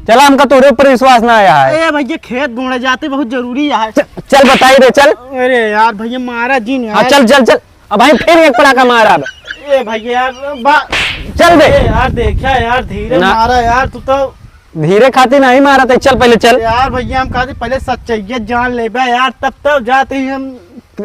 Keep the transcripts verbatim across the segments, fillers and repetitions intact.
चला, हमका तोरे ऊपर विश्वास ना आया है। ए भैया, खेत गोड़े जाते बहुत जरूरी है। च-, चल बताई रे, चल। अरे यार भैया, मारा जिन हाँ, यार। चल, चल, चल। अब भाई फिर एक पड़ाका मारा अब। ए भैया यार, बा-, चल बे। ए यार, देखा यार, धीरे ना। मारा यार, तू तो। धीरे खातिर नहीं मारा, तो चल पहले चल। यार भैया, हम कहते पहले सच्चाई जान लेबे यार, तब तो जाते ही हम।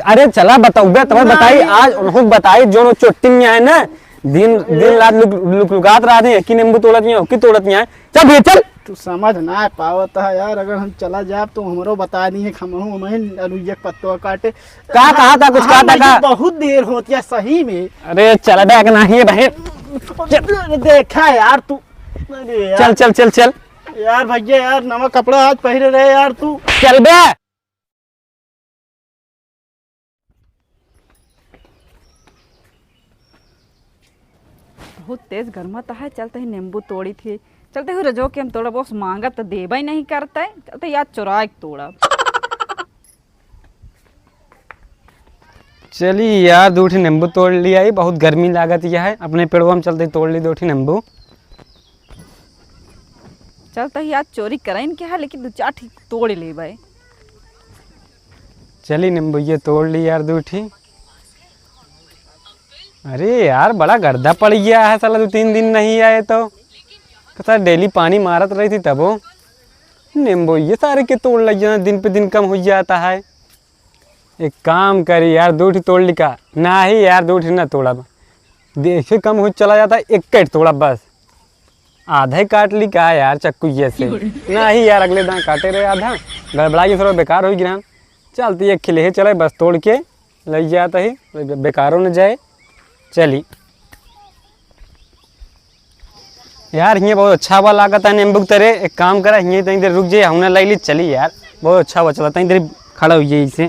अरे चला, बताऊबे, तुम्हें नहीं। बताई, आज उनको बताई, जो चोट्टी में है ना, दिन, दिन रात लुक, लुक, लुकात रहते हैं कि नींबू तोड़त नहीं है, कि तोड़त नहीं है। चल भैया, चल। तू समझ ना पावत है यार, अगर हम चला जाब तो हमरो बता दी है, हमहू, हमही अरुइया के पत्तवा काटे। का कहा था, कुछ कहा हाँ था भैया, का? बहुत देर होती है सही में। अरे चल बे, एक नहीं है बहन। देखा यार तू। अरे यार। चल, चल, चल, चल। यार भैया यार, नवा कपड़ा आज पहने रहे यार तू। चल बे। बहुत तेज गरमात है। चलते ही नींबू तोड़ी थी, चलते ही रजो के हम तोड़ा, बस मांगत तो देबे नहीं करते, चलते यार चुराए के तोड़ा। चली यार, दो ठी नींबू तोड़ लिया ही, बहुत गर्मी लागत यह है, अपने पेड़वा में चलते ही तोड़ ली दो ठी नींबू। चलते ही आज चोरी कराइन के है, लेकिन दो चार ठी तोड़ लेबे। चली नींबू ये तोड़ ली यार दो ठी। अरे यार, बड़ा गर्दा पड़ गया है साला, दो तीन दिन नहीं आए तो। कसा डेली पानी मारत रही थी तबो। नींबू ये सारे के तोड़ लग जाना, दिन पे दिन कम हो जाता है। एक काम करी यार, दो ठी तोड़ ली का? नाही यार, दो ठी ना तोड़ब। देखे कम हो चला जाता है, एक ही तोड़ब बस। आधा ही काट ली का यार चक्कू ये से? नाही यार, अगले दाएं काटे रहे आधा, गड़बड़ा के थोड़ा बेकार हो गिरा। चलती एक खिले चले बस तोड़ के लग जाता ही, बेकारो न जाए। चली। यार, हियाँ बहुत अच्छा हवा लागत है नींबू के तरे। एक काम करा, हियाँ तनी देर रुक जाइए, हमने लाई ली, चली यार, बहुत अच्छा हवा चला, तनी देर खड़ा हुई जाइए इसे।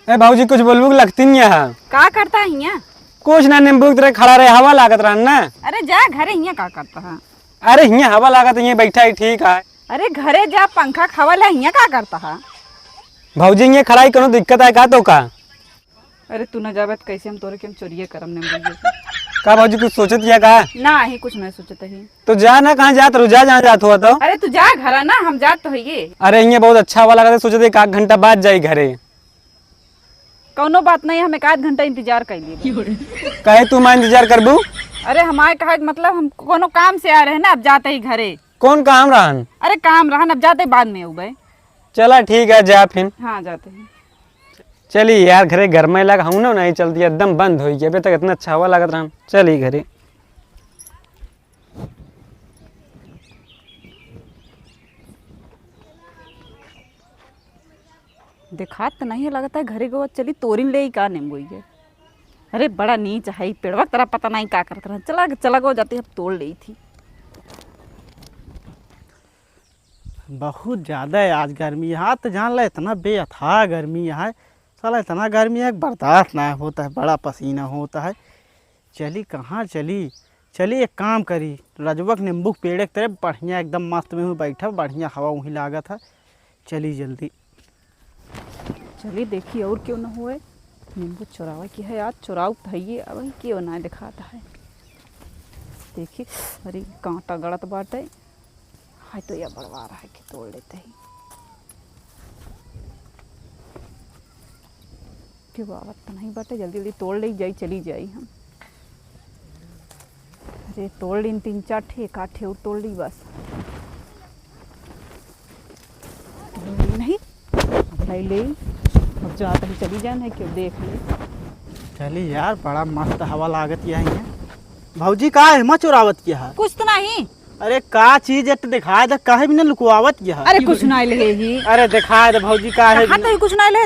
ए भौजी, कुछ बोलबू कि लगती नहीं है? का करता है हियाँ? कुछ ना, नींबू के तरे खड़ा रहे, हवा लागत रहन ना। अरे जा घरे, हियाँ का करता है? अरे हियाँ हवा लागत है, हियाँ बैठा ही ठीक है। अरे घरे जा, पंखा के हवा ला, हियाँ का करता है? भौजी, हियाँ खड़ा ही कोनो दिक्कत है का तो का? अरे तू ना जाबे त कैसे हम तोरे के हम चोरिये करम नींबू के। का भौजी कुछ सोचत या का? नाही, कुछ नहीं सोचत ही। तो जा ना, कहाँ जात रहू, जा जहाँ जात हुआ तो। अरे तू जा घर ना, हम जात तो हइये। अरे हियाँ बहुत अच्छा हवा लागत है, सोचत एक आध घंटा बाद जाई घरे। कौनो बात नहीं, हम एक आध घंटा इंतजार कर लिए। काहे तू हमार इंतजार करबू? अरे हमारे कहा के मतलब हम कोनो काम से आ रहे ना, अब जाते ही घरे। कौन काम रहन? अरे काम रहन, अब जाते बाद में अउबे। चला ठीक है, जा फिर। हाँ जाते हैं। चली यार, घरे गरमे लग हूँ ना, नहीं चलती, एकदम बंद हो गया। अबे तक इतना अच्छा हवा लागत रहन। चली घरे। देखात त नहीं लगता है घरे गवा, चली तोरिन ले का नींबू ये। अरे बड़ा नीच है ई पेड़वा, तरा पता नहीं का करत रहा। चला चला गो जाते, अब तोड़ ले थी। बहुत ज्यादा है आज गर्मी, यहाँ तो जान ला इतना बेअथाह गर्मी है, साला इतना गर्मी है बर्दाश्त ना होता है, बड़ा पसीना होता है। चली कहाँ चली? चली एक काम करी, रजवा के नींबू के पेड़े के तरे बढ़िया एकदम मस्त में हूँ बैठा, बढ़िया हवा वहीं लागत है। चली जल्दी। चली देखी और क्यों न होए, नींबू चुरावे की है आज, चुराऊ तो है ये, अब क्यों ना दिखाता है। देखी, अरे कांटा गड़त बाटे। हाय तो या बड़वा रहा है कि तोड़ लेते ही। क्यों आवत तो नहीं बाटे, जल्दी जल्दी तोड़ ले जाई, चली जाई हम। अरे तोड़ लीन तीन चार ठे, एक आध ठे और तोड़ ली बस। नहीं, अब नहीं ले, अब जात ही चली जाए, नहीं क्यों देख ले। चली यार, बड़ा मस्त हवा लागत है यहाँ। भौजी का है, हिम्मा चुरावत किया है? कुछ तो नहीं। अरे का चीज है तो दिखाए दे, काहे बिना लुकवावत यह? अरे कुछ ना ले ही। अरे दिखाए दे भौजी, का है कहाँ बिना? तो कुछ ना ले।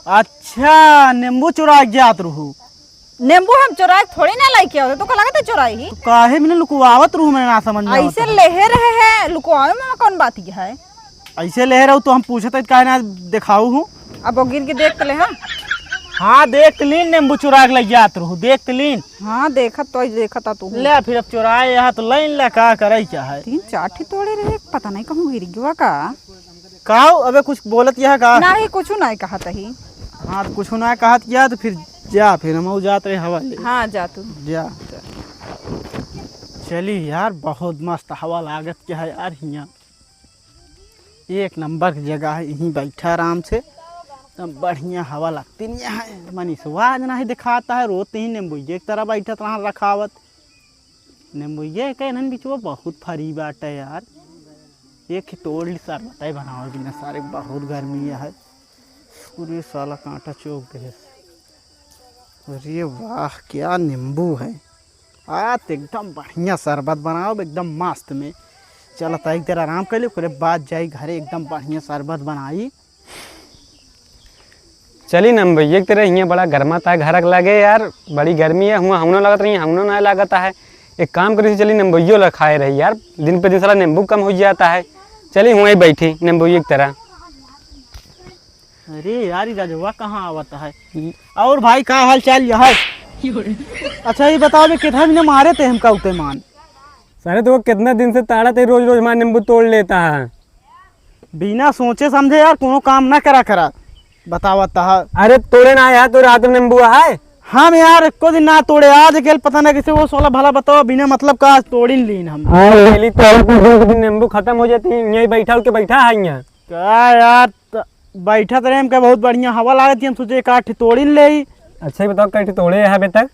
अच्छा, नींबू चुरा के जात रहू? नींबू हम चुराए थोड़ी ना लेके आवत, तो का लगता चुराई ही? तो काहे बिना लुकवावत रहू, मैं ना समझ में ऐसे आवत है। लेहे रहे हैं, लुकवावे में कौन बात यह है? ऐसे ले रहू तो हम पूछत है काहे ना देखाऊ हूँ। अब वो गिर के देख ले, हाँ। हाँ, देख लीन, नींबू चुरा के ले जात रहू, देख लीन। हाँ, देखत तो, देखत आ तू। ले, फिर अब चुराए यहाँ तो लाइन ले, का करे क्या है? तीन चार ठी तोड़े रहे, पता नहीं कहूँ गिर गवा का। काऊ, अबे कुछ बोलत यहाँ का? नहीं, कुछ नहीं कहत ही। हाँ, तो कुछ ना कहत किया तो फिर जा, फिर हम जात रहे हवा ले। हाँ, जा तू। जा। चली यार, बहुत मस्त हवा लागत क्या है यार हियाँ। एक नंबर की जगह है, यहीं बैठा आराम से, एकदम बढ़िया हवा लगती नहीं है। मनीषवा आज नहीं दिखाता है, रोज तो ही नींबू एक तरह बैठत रहा रखावत। नींबू ये के नन बिचवा बहुत फरी बाटे यार। एक ही तोड़ ली सर, बताए बनावे बिना सारे, बहुत गर्मी है। पूरे साला कांटा चोक दे। अरे वाह, क्या नींबू है। आ, तो एकदम बढ़िया शरबत बनाओ, एकदम मस्त में। चल, त एक देर आराम कर ले, ओकरे बाद जाई घरे, एकदम बढ़िया शरबत बनाई। चली ना भैया, एक तेरे हियाँ बड़ा गर्मा ता घर के लगे यार, बड़ी गर्मी है, हुआ हमनो लागत रही, हमनो ना लागत है। एक काम करी, चली नींबुइयो ला खाए रही यार, दिन पे दिन साला नींबू कम हो जाता है। चली हुआ ही बैठी नींबुइयो की तरह। अरे यार, ई राजवा कहाँ आवत है? और भाई, का हाल चाल यह है? अच्छा, ये बताओ बे, कितना दिन मारे थे हमका उते मान? सारे तो वो कितना दिन से ताड़ा थे, रोज रोज मार नींबू तोड़ लेता है। बिना सोचे समझे यार, कोनो काम ना करा करा, बतावत है। अरे तोड़े ना यार, तो रात में नींबू है। हम यार, एको दिन ना तोड़े, आज गेल पता ना कैसे वो सोला भला बताओ, बिना मतलब का आज तोड़िन लीन हम। हाँ, डेली तोड़ के दिन के दिन नींबू खत्म हो जाती है, यहीं बैठा होके बैठा है यहाँ। का यार, त-, बैठत रहे हमके बहुत बढ़िया हवा लागत थी, हम सोचे एक आठ तोड़िन ले। अच्छा, ये बताओ, कई ठे तोड़े हैं अभी तक?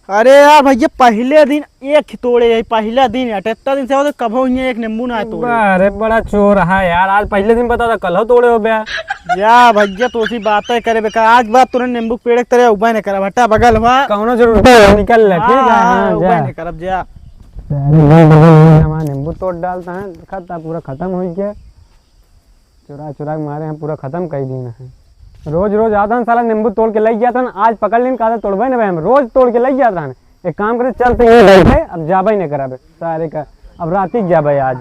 अरे यार भैया, पहले दिन एक ही तोड़े है, पहला दिन है, इतना दिन से हो तो कभो हियाँ एक नींबू ना तोड़े। अरे बड़ा चोर है यार, आज पहले दिन बता था, कल हो तोड़े हो बे। जा भैया, तो उसी बातें करे बेकार, आज बात तुरंत नींबू के पेड़ के तरह उबे न करा, भट्टा बगल हुआ। कौनो जरूरत है, निकल ले, ठीक है, हाँ, हाँ, उबे जा। न करब, जा। अरे, हमारा नींबू तोड़ डालता है, खत्म, पूरा खत्म हो गया। चुरा चुरा के मारे हम पूरा खत्म कर दीन है। रोज रोज आता हन साला नींबू तोड़ के लग जाता हन, आज पकड़ लेन, कहा तोड़बे न भाई हम, रोज तोड़ के लग जाता हन। एक काम करे, चल तो यहीं बैठे, अब जाबे न करबे सारे का, अब राती के जाबे आज।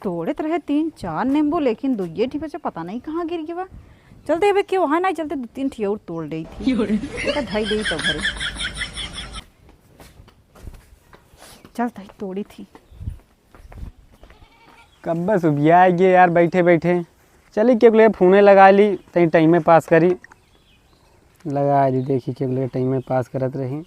तोड़े तो रहे तीन चार नींबू, लेकिन दुइये ठी बचे, पता नहीं कहाँ गिर गवा। चलते अबे क्यों है ना, चलते दो तीन ठी और तोड़ ले थी। देखा धाई दे तो घरे। चल, तही तोड़ी थी। कब्बे सुबिया आइगे यार, बैठे बैठे। चली, के लिए फोने लगा ली, तई टाइमे पास करी। लगा ली, देखी, के लिए टाइमे पास करत रही।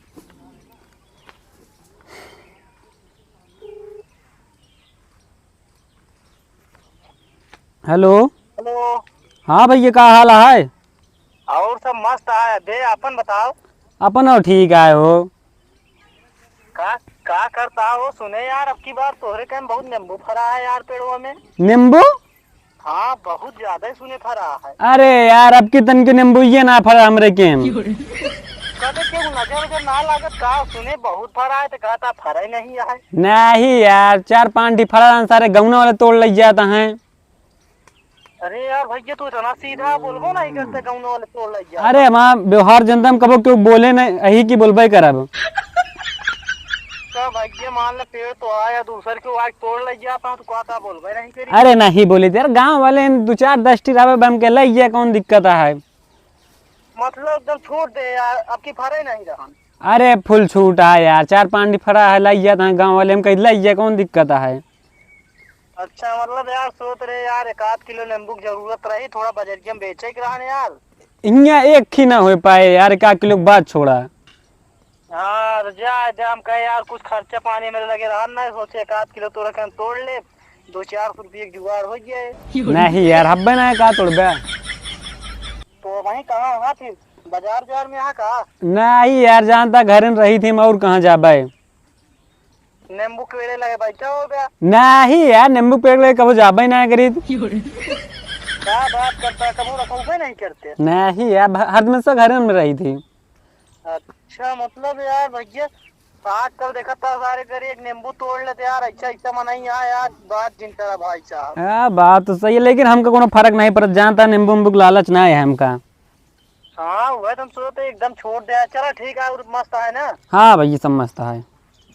हेलो। हेलो। हाँ भैया, का हाल है? और सब मस्त है। अबे, अपन बताओ। अपन और ठीक आए हो। का, का करता हो? सुने यार, अब की बार तोहरे कन बहुत नींबू फरा है यार पेड़वा में। नींबू? हाँ, बहुत ज्यादा ही सुने फरा है। अरे यार, अब की तन के नींबू ये ना फरा हमरे के। कदे केहू नजर उजर ना लागत का? सुने बहुत फरा है तो कहता फरा ही नहीं है। नहीं यार, चार पांच ठी फरा रहन, सारे गौना वाले तोड़ ले जाता है। अरे यार भैया, तू इतना सीधा बोलबो नहीं करते, गौना वाले तोड़ ले जा। अरे, हमार व्यवहार जनता में कबो क्यों बोले नहीं, यही की बोलबे करब। तो भैया, मान ले पेड़ तो आया, दूसर के आज तोड़ ले जाता हूँ, तो कहता बोलबे नहीं करी। अरे नहीं बोली यार, गाँव वाले दो चार दस ठी रहबे, बम के ले गया, कौन दिक्कत है? मतलब एकदम छूट दे यार, अब की फरे नहीं रहन। अरे फुल छूट है यार, चार पांच ठी फरा है, ले गया था गाँव वाले, हम कहीं ले गया, कौन दिक्कत है? अच्छा, मतलब यार, सोच रहे यार, एक आध किलो नींबू की जरूरत रही, थोड़ा बजरिया में बेचे के रहन यार। इहाँ एक ही ना हो पाए यार, एक आध किलो के बात छोड़ा। हाँ, तो जा, जा, हम कहे यार, कुछ खर्चा पानी मेरे लगे रहन ना, सोचे एक आध किलो तोरा के हम तोड़ ले, दो चार सौ रुपये की जुगाड़ हो जाए। नहीं यार, हब्बे ना का तोड़बे। तो वहीं कहाँ है फिर, बाजार, बाजार में यहाँ का? नहीं यार, जानता घर में रही थी, हम और कहाँ जाबे। नींबू के पेड़े लगे बैठा हो गया। नहीं यार, नींबू पेड़ लगे कबो जाबे नहीं करी। क्या बात करता है, कबो रखोगे नहीं करते? नहीं यार, भ-, हर हमेशा घर में रही थी। अच्छा, मतलब यार भैया, आजकल देखा था सारे घर एक नींबू तोड़ लेते यार, ऐसा ऐसा मनाई यहाँ यार, बात जिन करा भाई साहब। हाँ, बात तो सही है, लेकिन हमका कोनो फर्क नहीं पड़त, जानता नींबू उम्बू के लालच ना है हमका। हाँ, वह तुम सोचते एकदम छोड़ दे। चला ठीक है, और मस्त है ना? हाँ भैया, सब मस्त है।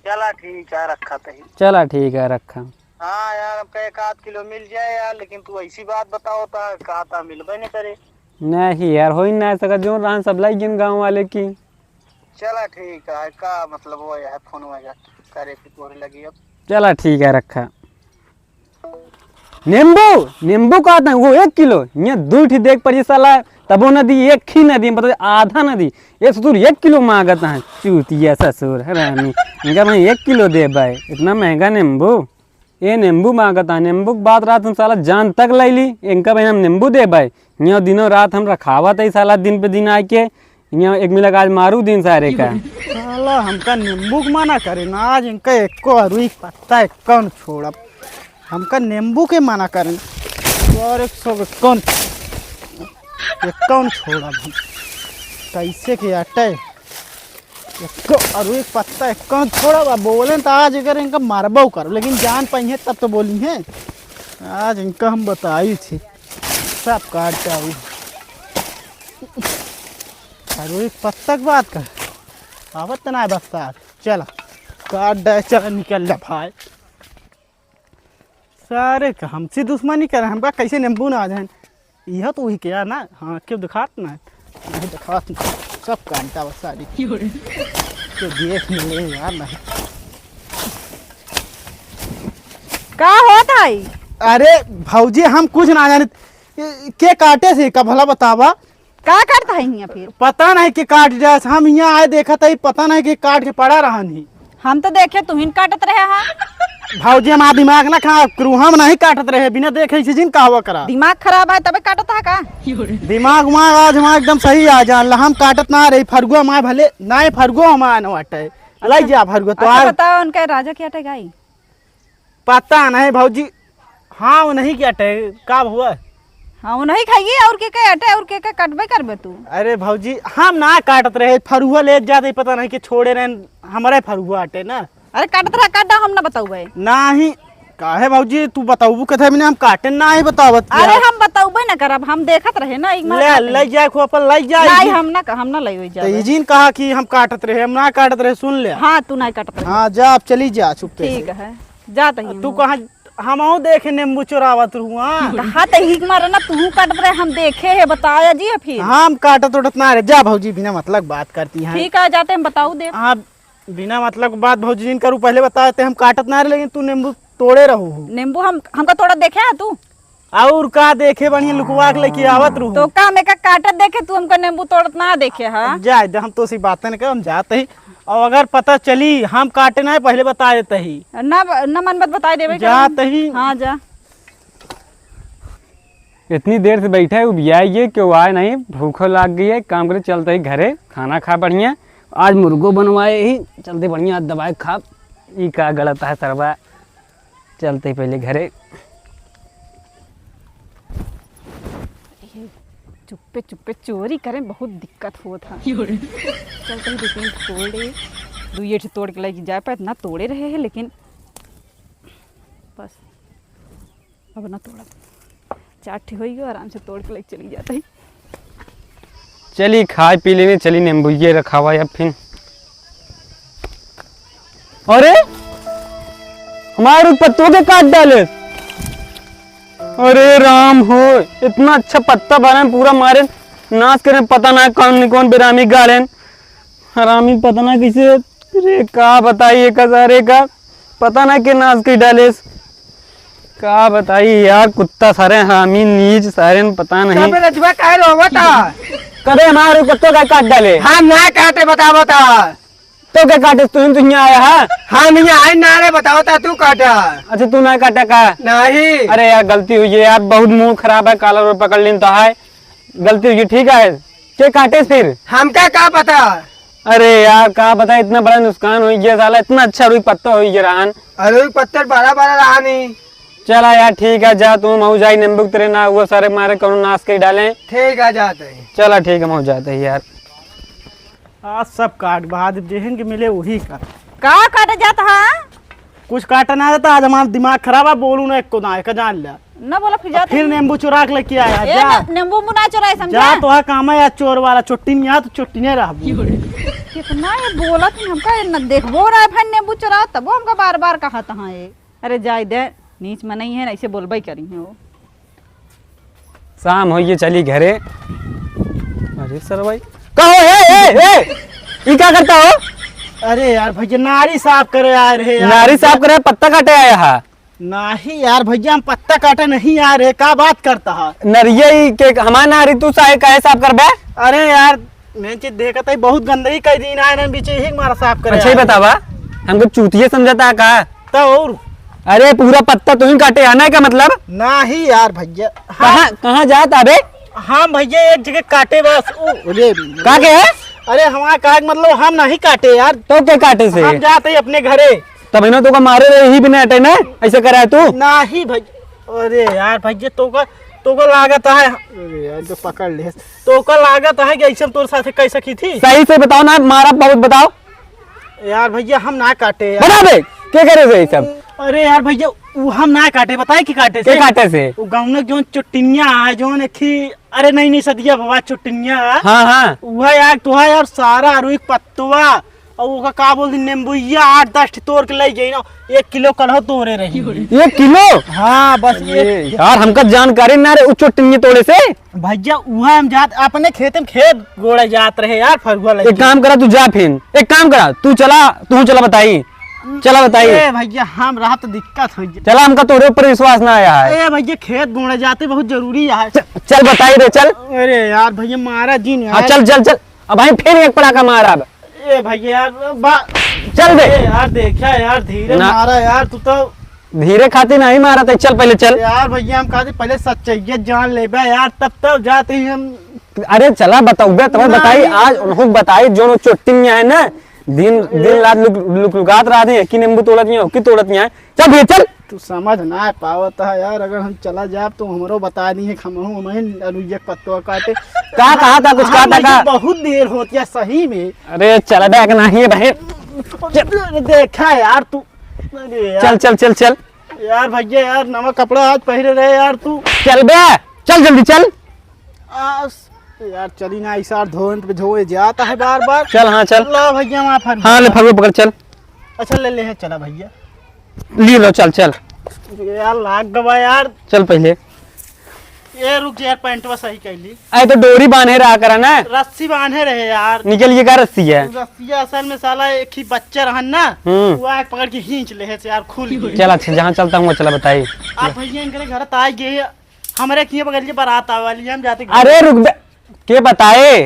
चला ठीक है, रखा तही। चला ठीक है, रखा। हाँ यार, हमका एक आध किलो मिल जाए यार, लेकिन तू ऐसी बात बताओ ता, कहा था मिलबे नहीं करे। नहीं यार, हो ही ना सका, जो रहन सब लाई गिन गाँव वाले की। चला ठीक है, का मतलब वो है फोन में करे के तोरे लगी अब। चला ठीक है, रखा। नींबू, नींबू कहत हैं, वो एक किलो, ये दू ठी देख पड़ी साला, तबो न दी, एक ही न दी, मतलब आधा न दी, ये ससुर एक किलो मांगत हैं, चूतिया ससुर, हरामी, इनका मैं एक किलो देबै, इतना महंगा नींबू, ये नींबू मांगत हैं, नींबू के बात रात हम साला जान तक लैली, इनका भाई हम नींबू देबै, ये दिनों रात हम रखावत है साला दिन पे दिन आके, यहाँ एक मिला के आज मारू दिन सारे का। साला हमका नींबू के मना करे ना, आज इनका एको अरुई के पत्ता एको न छोड़ब। हमका नींबू के मना करे ना। और एक सौ एको न, एको न छोड़ब हम। कैसे के अटे? एको अरुई के पत्ता एको न छोड़ब। अब बोले तो आज अगर इनका मारबो करो, लेकिन जान पाई है तब तो बोली है। आज इनका हम बताई थी, सब काट जाऊ। अरे एक पत्ता के बात कर, आवत ना है बस्ता। चला, काट दे, चला निकल जा भाई। सारे का हमसे दुश्मनी करे, हमका कैसे नींबू ना आ जाए। यह तो वही क्या ना, हाँ, क्यों दिखात ना है? नहीं दिखात ना, सब काटता बस सारी। क्यों रे? तो देख मिले यार, नहीं। का होत है? अरे भौजी, हम कुछ ना जानित। ए, के काटे से का भला बतावा? का करत है हियाँ फिर? पता नहीं के काट जाए, हम हियाँ आए देखत है, पता नहीं के काट के पड़ा रहन ही। हम तो देखे तुहिन काटत रहे हा। भौजी, हमार दिमाग ना खराब करू, हम नहीं काटत रहे, बिना देखे इसी जिन कहवा करा। दिमाग खराब है तबे काटत है का? दिमाग वहाँ आज हमार एकदम सही आ जान ला, हम काटत ना रही, फरुआ माए भले ना, फरुआ हमार ना बाटे। लाई जा फरुआ तो अच्छा, आर बताओ उनका राजा क्या टेगाई? पता नहीं भौजी। हाँ, वो नहीं क्या टे, का हुआ? हाँ, वो नहीं खाइए, और के के अटे, और के के कटबे करबे तू? अरे भौजी, हम ना काटत रहे, फरुआ ले जाते, पता नहीं कि छोड़े रहे, हमारे फरुआ अटे ना। अरे काटत रहा, काट दो, हम ना बताउबे। नहीं, काहे भौजी, तू बताउबू कथे बिना हम काटे ना ही बतावत अरे किया। हम बताउबे ना करब, हम देखत रहे ना, एक ले, मार ले जाए खो अपन, ले जाए। नहीं, हम ना, हम ना ले तो जाबे। इजिन कहा कि हम काटत रहे, हम ना काटत रहे, सुन ले। हाँ, तू ना काटत रहे। हाँ, जा, अब चली जा चुपके से। ठीक है। जात ही तू हम। कहाँ, हमहू देखे नींबू चोरावत रहुआ। तो हाँ, तो हिक मारे ना, तू काटत रहे, हम देखे है, बताया जी है फिर। हम काटत उटत ना रहे, जा भौजी, बिना मतलब बात करती हैं। ठीक है, जाते हम बताऊ दे। आप बिना मतलब बात भौजी जिन करू, पहले बताते हम काटत ना रहे, लेकिन तू नींबू तोड़े रहू हो। नींबू हम, हमका तोड़ा देखे है तू? और का देखे, बढ़िया लुकवा के लेके आवत रहू। तो का हम एका काटत देखे, तू हमका नींबू तोड़त ना देखे हा? जाए दे, हम तो सी बातें न कर, हम जाते ही। और अगर पता चली हम काटे ना, पहले बता देते ही। ना ब-, ना मन बत बताए देवे के जाते हम। ही। हाँ, जा। इतनी देर से बैठा है, उबिया ये क्यों आए नहीं, भूख लाग गई है, काम करे, चलते ही घरे, खाना खा बढ़िया। आज मुर्गो बनवाए ही, चलते बढ़िया, आज दबाए खा। ई का गलत है सरवा। चलते ही पहले घरे। ये चुप्पे चुप्पे चोरी करें, बहुत दिक्कत होत है। चलते ही दो तीन ठो तोड़े, दो ये ठो तोड़ के लेके जाए पाए, इतना तोड़े रहे हैं, लेकिन बस अब ना तोड़ा। चार ठे होई गयो, आराम से तोड़ के लेके चली जाते ही। चली खाए पी लेने, चली नींबू ये रखावा या फिर। अरे हमारे पत्तों के काट डाले। अरे राम हो, इतना अच्छा पत्ता बना पूरा मारे नाश करें, पता ना कौन न कौन बेरामी गाड़ेन। हरामी पता ना कैसे, रे का बताई एक हजारे का, पता ना के नाश कई डालेस। का बताई यार, कुत्ता सारे हरामी नीच सारे न पता नहीं। कबे रजुआ काहे रोवत आ? कदे हमारे कुत्तों का काट डाले? हम ना काटे, बता, बता। तो क्या काटे, तू ही तो यहाँ आया है? हम यहाँ आए ना रे, बताओ ता तू काटा। अच्छा, तू ना काटा का? नहीं। अरे यार, गलती हुई है यार, बहुत मुंह खराब है, काला रोड पकड़ लेन तो है, गलती हुई, ठीक है। के काटे फिर? हमका का पता? अरे यार, का पता, इतना बड़ा नुकसान हो गया साला, इतना अच्छा रुई पत्ता हो गया रहन। अरे रुई पत्ता बड़ा बड़ा रहा नहीं। चला यार, ठीक है, जा तू, मऊ जाई नींबू के तेरे ना, वो सारे मारे कौनो नाश कर डाले। ठीक है, जाते हैं। चला ठीक है, मऊ जाते हैं यार। आज सब काट बहादुर जेहन के मिले वही का। का काटे जात हा? कुछ काटा ना जाता, आज हमारा दिमाग खराब है, बोलू ना एको ना, एक जान ले। ना बोला फिर अब जाता फिर ही। नींबू चुरा के लेके आया, ए, जा। ना, नींबू उम्बू ना चुराए, समझा? जा, तो है काम है यार, चोर वाला, छुट्टी नहीं आ, तो छुट्टी नहीं रहबू। कितना ये बोला था हमका, ये न देखबो रहा है भाई, नींबू चुरा, तबो हमका बार बार कहा था ये। अरे जाए दे, नीच मनई है, ऐसे बोलबे करी है वो। शाम होइए, चली घरे। अरे सर भाई, कहो, ए, ए, ए, ई का करता हो? अरे यार भैया, नारी साफ करे आए रहे यार। नारी साफ करे, पत्ता काटे आया हा। नहीं यार भैया, हम पत्ता काटे नहीं यार, ये का बात करता है? नरिया ही के हमार ना रही, तू साहे काहे साफ करबे? अरे यार, मैं चीज देखत है, बहुत गंदगी कर दी ना, इन्हें बीच ही हमारा साफ करे अच्छा ही यार। बतावा, हमको चूतिया समझता है का? तो और? अरे पूरा पत्ता तू ही काटे आना है का मतलब? नहीं यार भैया, हाँ। कहाँ, कहाँ जात अबे? हम भैया एक जगह काटे बस। उ, अरे का के है? अरे हमारा कहा के मतलब हम नहीं काटे यार। तो के काटे से? हम जाते ही अपने घरे। तब इन्हों तो का मारे रहे ही भी नहीं हटे ना, ऐसे करा है तू। नहीं भाई, अरे यार भैया तो का, तो का लागत है। अरे यार तो पकड़ ले। तो का लागत है कि ऐसे हम तोर साथे कह सकी थी? सही से बताओ ना, मारा बहुत बताओ। यार भैया हम ना काटे यार। बता बे, के करे से ये सब? अरे यार भैया, वो हम ना काटे, बताए कि काटे के से? काटे से? वो गाँव में जौन चुट्टिनिया है, जौन एक ही, अरे नहीं नहीं सदिया बाबा चुट्टिनिया है। हाँ, हाँ। वह यार तो है यार, सारा रुई पत्तवा और ओका का बोल दी, नींबुइया आठ दस ठे तोड़ के ले गई ना, एक किलो कढ़ो तोड़े रही। एक किलो? हाँ, बस ये। अरे यार, हमका जानकारी ना रहे, उ चुट्टिनिया तोड़े से। भैया, उहाँ हम जात, अपने खेत में खेत गोड़े जात रहे यार, फरुआ लेके। एक काम करा, तू जा फिर, एक काम करा, तू चला, तू चला बताई, चला बताई। ए भैया, हम रहा तो दिक्कत हो जाए। चला, हमका तोरे ऊपर विश्वास ना आया है। ए भैया, खेत गोड़े जाते बहुत जरूरी है। च-, चल बताई रे, चल। अरे यार भैया, मारा जिन हाँ, यार। चल, चल, चल। अब भाई फिर एक पड़ाका मारा अब। ए भैया यार, बा-, चल बे। ए यार, देखा यार, धीरे ना। मारा यार, तू तो। धीरे खातिर नहीं मारा था, चल पहले चल। यार भैया, हम कहते पहले सच्चाई जान लेबे यार, तब तब जाते ही हम। अरे चला बताऊबे, तुम्हें नहीं। बताई, आज उनको बताई, जो चोटिंग है ना, दिन, दिन रात लुक, लुक, लुकात रहत है कि नींबू तोड़त नहीं है, कि तोड़त नहीं है। चल भैया, चल। तू समझ ना पावत है यार, अगर हम चला जाब तो हमरो बता दी है, हमहू, हमही अरुइया के पत्तवा काटे। का कहा था, कुछ कहा था का? बहुत देर होत या सही में। अरे चल बे, अगर नहीं है भाई। देखा यार तू। अरे यार। चल, चल, चल, चल। यार भैया यार, नवा कपड़ा आज पहने रहे यार तू। चल बे, चल जल्दी चल। आ, यार चली ना, इस यार धोए पे धोए जाता है बार बार। चल, हाँ, चल। ला भैया, वहाँ फर हाँ, ले फगुआ पकड़, चल। अच्छा, ले ले है, चला भैया। ले लो, चल, चल। यार लाग गवा यार। चल पहले। ए रुक जा यार, पैंटवा सही कैली। अरे तो डोरी बांधे रहा करा ना। रस्सी बांधे रहे यार। निकल ये का रस्सी है? रस्सी असल में साला एक ही बच्चा रहन ना। हम्म। वो आके पकड़ के खींच ले है से यार, खुल गई। चल अच्छा, जहाँ चलता हूँ वो चला बताई। आप भैया इनके घर त आ गए, हमरे किए बगल के बारात आवे वाली है, हम जाते घर। अरे रुक बे, के बताए?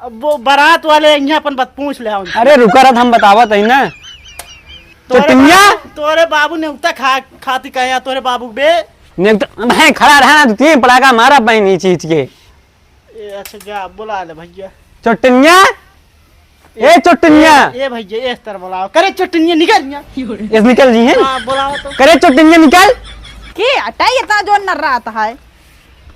अब वो बारात वाले यहाँ अपन बात पूछ ले आओ। अरे रुका रहा, हम बतावत है ना। तोरे चोटिया? बाबू, तोरे बाबू नेवता खा, खाती कहे, तोरे बाबू बे। नेवता, भाई खड़ा रहा ना, तू तीन पड़ाका मारा बहन ई चीज के। ए, अच्छा जा, बुला ले भैया। चोटिया? ए, ए, चोटिया। ए, ए भैया, ए, इस तरह बुलाओ। करे चोटिया, निकल यहाँ। इस निकल जी है? हाँ, बुलाओ तो। करे चोटिया, निकल। के हटाई, इतना जोर नर्रात है।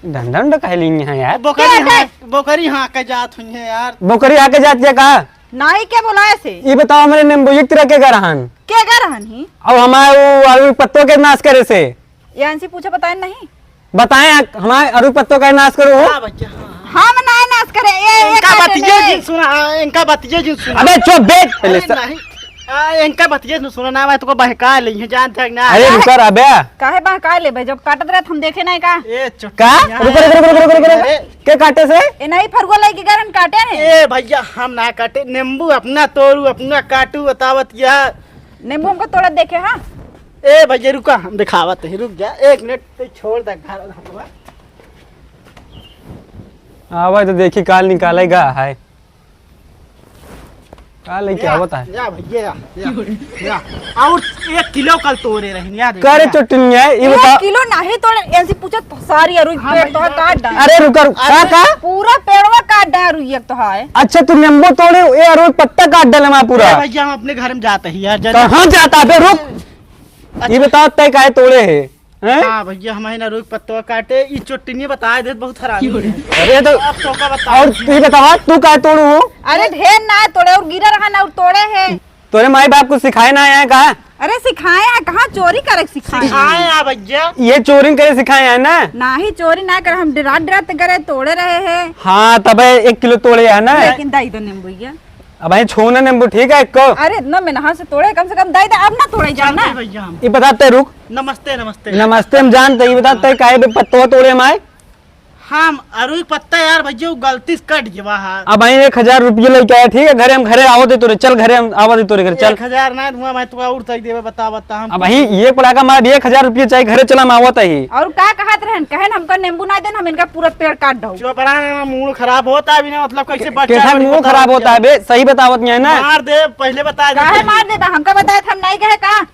डंडा, डंडा काहे ली है यार? बोकरी के हाँ, हटाई? बोकरी हाँ के जात हुई है यार। बोकरी हाँ के जात है का? नाही के बुलाए से। ये बताओ, हमरे नींबू एक तरह के गरहन। के गरहन ही? अब हमारे वो आलू पत्तों के नाश करे से। यान से पूछे बताए नहीं? बताए, हमारे अरुई पत्तों का नाश करो हो। हाँ, बच्चा, हाँ, हाँ। हम ना नाश करे, ए, ए, इनका काटे बतिये दे। जिन सुना, हाँ, इनका बतिये जिन सुना। अबे चुप बे, पहले अरे से। नहीं, आ, इनका बतिये जिन सुना ना, मैं तुमको बहका ले, ये जानते हैं ना। अरे रुका रहा बे। काहे बहका ले बे, जब काटत रहे हम देखे नहीं का? ए, चुप का? यहाँ रुको, रुको, रुको, रुको, रुको, रुको। अरे। के काटे से? ए नहीं, फरुआ लेके गरन काटे हैं। ए भैया, हम ना काटे, नींबू अपना तोड़ू, अपना काटू, बतावत या। नींबू हमको तोड़त देखे, हाँ? ए भैया रुका, हम दिखावत है, रुक जा एक मिनट, ते छोड़ दे घर हथवा। आवे तो देखी काल निकालेगा है। का लेके या, आवत है? या भैया, या, या, या। और एक किलो कल तोड़े रही, या देख, करे या। चोटिया, ये एक बता। किलो नहीं तोड़े, ऐसे पूछो तो सारी अरुई हाँ पेड़ तो भैया। काट डाल। अरे रुका, रुका, अरे का, का? पूरा पेड़वा काट डाल अरुई एक तो है। अच्छा, तू नींबू तोड़े, ये अरुई पत्ता काट डाले मैं पूरा। ए भैया, हम अपने घर में जाते ही यार, जल्दी। कहाँ जाता बे, रुक। अच्छा। ये बताओ, तय काहे तोड़े है? हैं? हाँ भैया, हम है ना रुई पत्तवा काटे, ई चोटिनिया बताए देत बहुत हरामी है। अरे तो अब तो का बताओ। और तू ही बतावा, तू काहे तोड़ू हो? अरे ढेर ना तोड़े और गिरा रहा ना और तोड़े है। तोरे माई बाप कुछ सिखाए ना आए का? अरे सिखाए हैं, कहाँ चोरी करे के सिखाए हैं? सिखाए हैं भैया। ये चोरी करे सिखाए हैं ना? नाही चोरी ना करे, हम डरात डरात करे तोड़े रहे हैं। हाँ तबे एक किलो तोड़े है ना? लेकिन दाई दो नींबू भैया। अब भाई छूना नींबू ठीक है, एको। अरे इतना मेहनत से तोड़े, कम से कम दे दे, अब ना तोड़े जाओ ना। चलते भैया हम। ये बताते रुक। नमस्ते, नमस्ते। नमस्ते हम जानते, ये बताते काहे बे पत्तो तोड़े हम आए? हम अरुई पत्ता यार भैया, वो गलती से कट गया है। अब भाई एक हजार रुपये लेके आया, ठीक है, घरे हम, घरे आवत है तोरे, चल घरे हम आवत है तोरे घर, चल। एक हजार ना दूंगा मैं, तू और तक देवे, बता, बता, हम अब भाई ये पड़ा का मार, एक हजार रुपये चाहिए, घरे चला, हम आवत है। और का कहत रहन, कहन हमका नींबू ना देन, हम इनका पूरा पेड़ काट दो। चुप रहा ना, मूड खराब होता है अभी ना, मतलब कैसे बच्चा कैसा लोग मूड बता खराब होता है बे, सही बतावत नहीं है ना। मार दे, पहले बता दे। काहे मार देता, हमका बताए हम नहीं कहे का?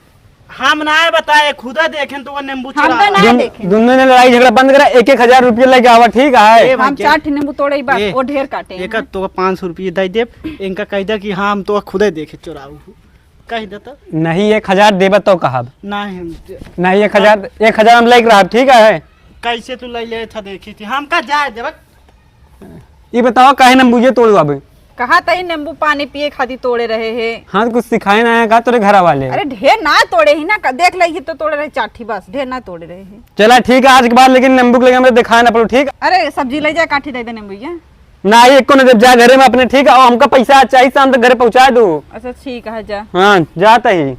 हम ना बताए, खुदा देखें तो वो नींबू हम चुरा तो ना दुन-, देखें। दोनों ने लड़ाई झगड़ा बंद करा, एक एक हजार रुपये लेके आवा, ठीक है? ए, हम भाई, चार ठे नींबू तोड़े बस, ए, वो ढेर काटे एक हैं। तो पाँच सौ रुपये दे दे, इनका कह दे कि हाँ, हम तो खुदे देखे चुराऊ, कह दे तो। नहीं, एक हजार देबे तो कहब। नहीं, हम नहीं, एक हजार, एक हजार हम लेके रहब, ठीक है? कैसे तू ले ले था, देखी थी, हमका जाए देबे। ई बताओ, काहे नींबू ये तोड़ू अब? कहा तही नींबू पानी पिए खातिर तोड़े रहे हैं। हाँ, तो कुछ सिखाए ना है का तोरे घर वाले? अरे, ढेर ना तोड़े ही ना, क-, देख ले, ये तो तोड़े रहे चार ठी बस, ढेर ना तोड़े रहे हैं। चला ठीक है, आज के बाद लेकिन नींबू के लगे हमरे दिखाए ना पड़ो, ठीक? अरे, सब्जी ले जा, काठी दे दे नींबू ये। ना, ये को ना, जब जा घरे में अपने, ठीक है, और हमका पैसा आज चाहिए, शाम तक घरे पहुँचा दो। अच्छा, ठीक है, जा। हाँ, जाता ही।